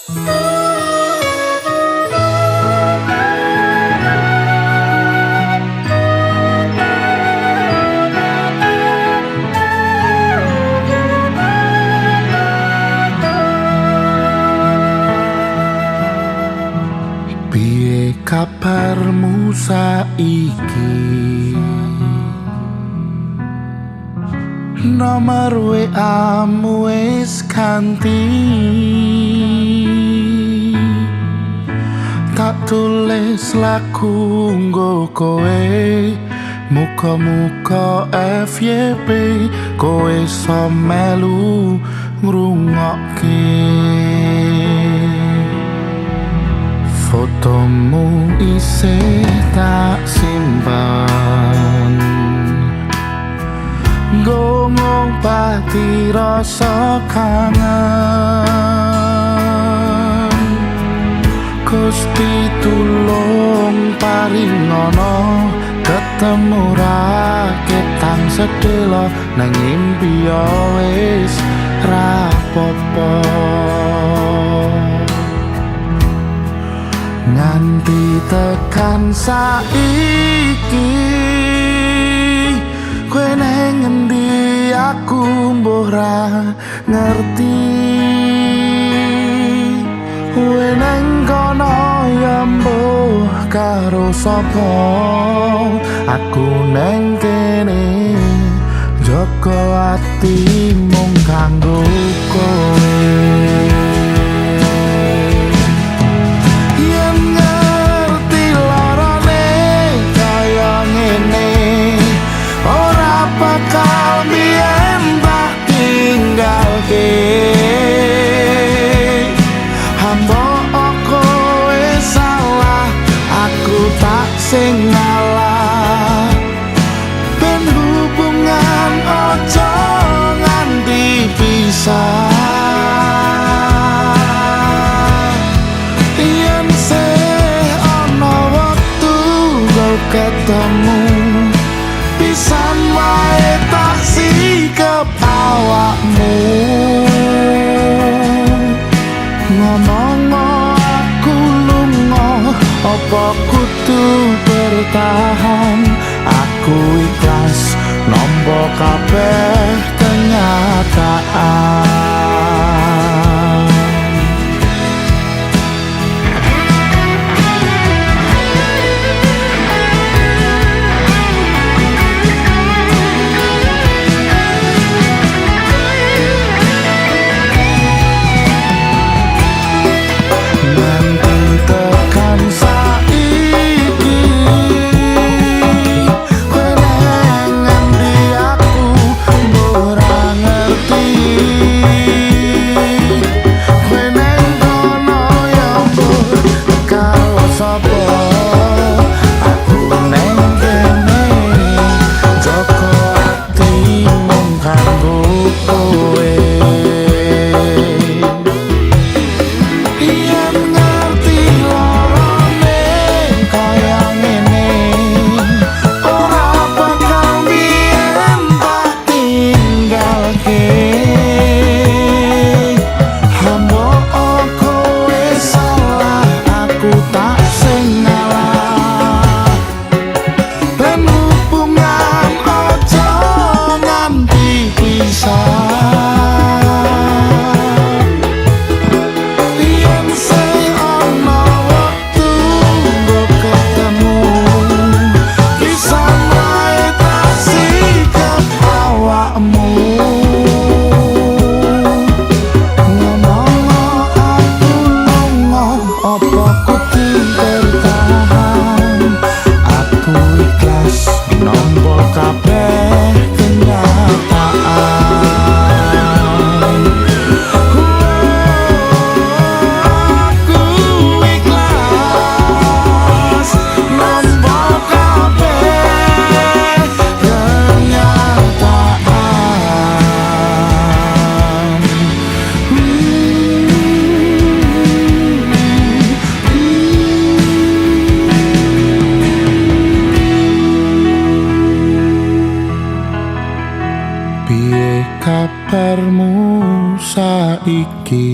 Piye kabarmu saiki? Nomor WA-mu wis ganti. Tak tulis lagu nggo kowe, muga-muga FYP kowe iso melu ngrungokke. Fotomu isih tak simpan, nggo ngobati rasa kangen. Gusti tulung paringono ketemu ra ketang sedelo, nang impi yo wis ra popo. Nganti tekan saiki, kowe neng ngendi aku mbuh ra ngerti. Kowe neng kono ya mbuh karo sapa, aku neng kene jaga ati mung kanggo kowe. Bakal biyen tak tinggalke, hamba kowe salah, aku tak sing ngalah. Ben hubungan ojo nganti pisah. Yen sih ana wektu go ketemu, pisan wae tak sikep awakmu. Ngomong aku lunga, apa kudu bertahan? Aku ikhlas nampa kabeh kenyataan. Piye kabarmu saiki?